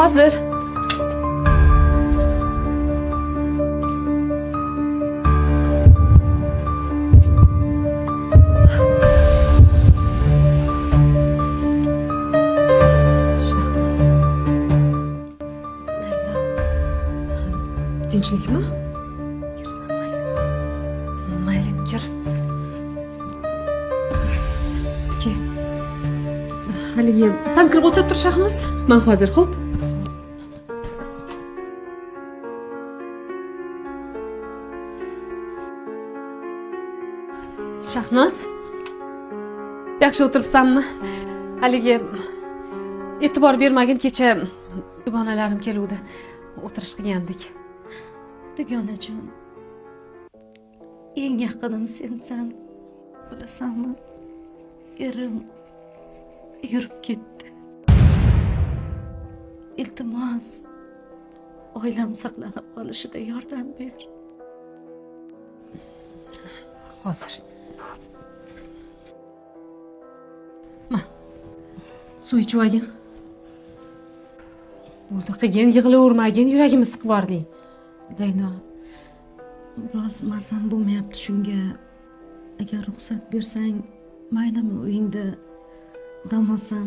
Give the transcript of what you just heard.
Hozir. Shahnoz. Laylo, Tinchlikmi? kirsam mayli. Mayli, kir. Ke. Haligi, san kirib o'tirib tur, Shahnoz. Men hozir, xo'p? Shahnoz. Yaxshi o'tiribsanmi? Haligi e'tibor bermagin, kecha dugonalarim keluvdi. O'tirish qilgandik. Dugonajon, eng yaqinim sensan. Bilasanmi, erim yurib ketdi. Iltimos, oilam saqlanib qolishida yordam ber. Hozir. Ma. Suv ichib olgin. Bo'ldi, qilgin, yig'lavermagin, yuragimni siqib yubording. Laylo, biroz mazam bo'lmayapti shunga. Agar ruxsat bersang, maylimi uyingda dam olsam?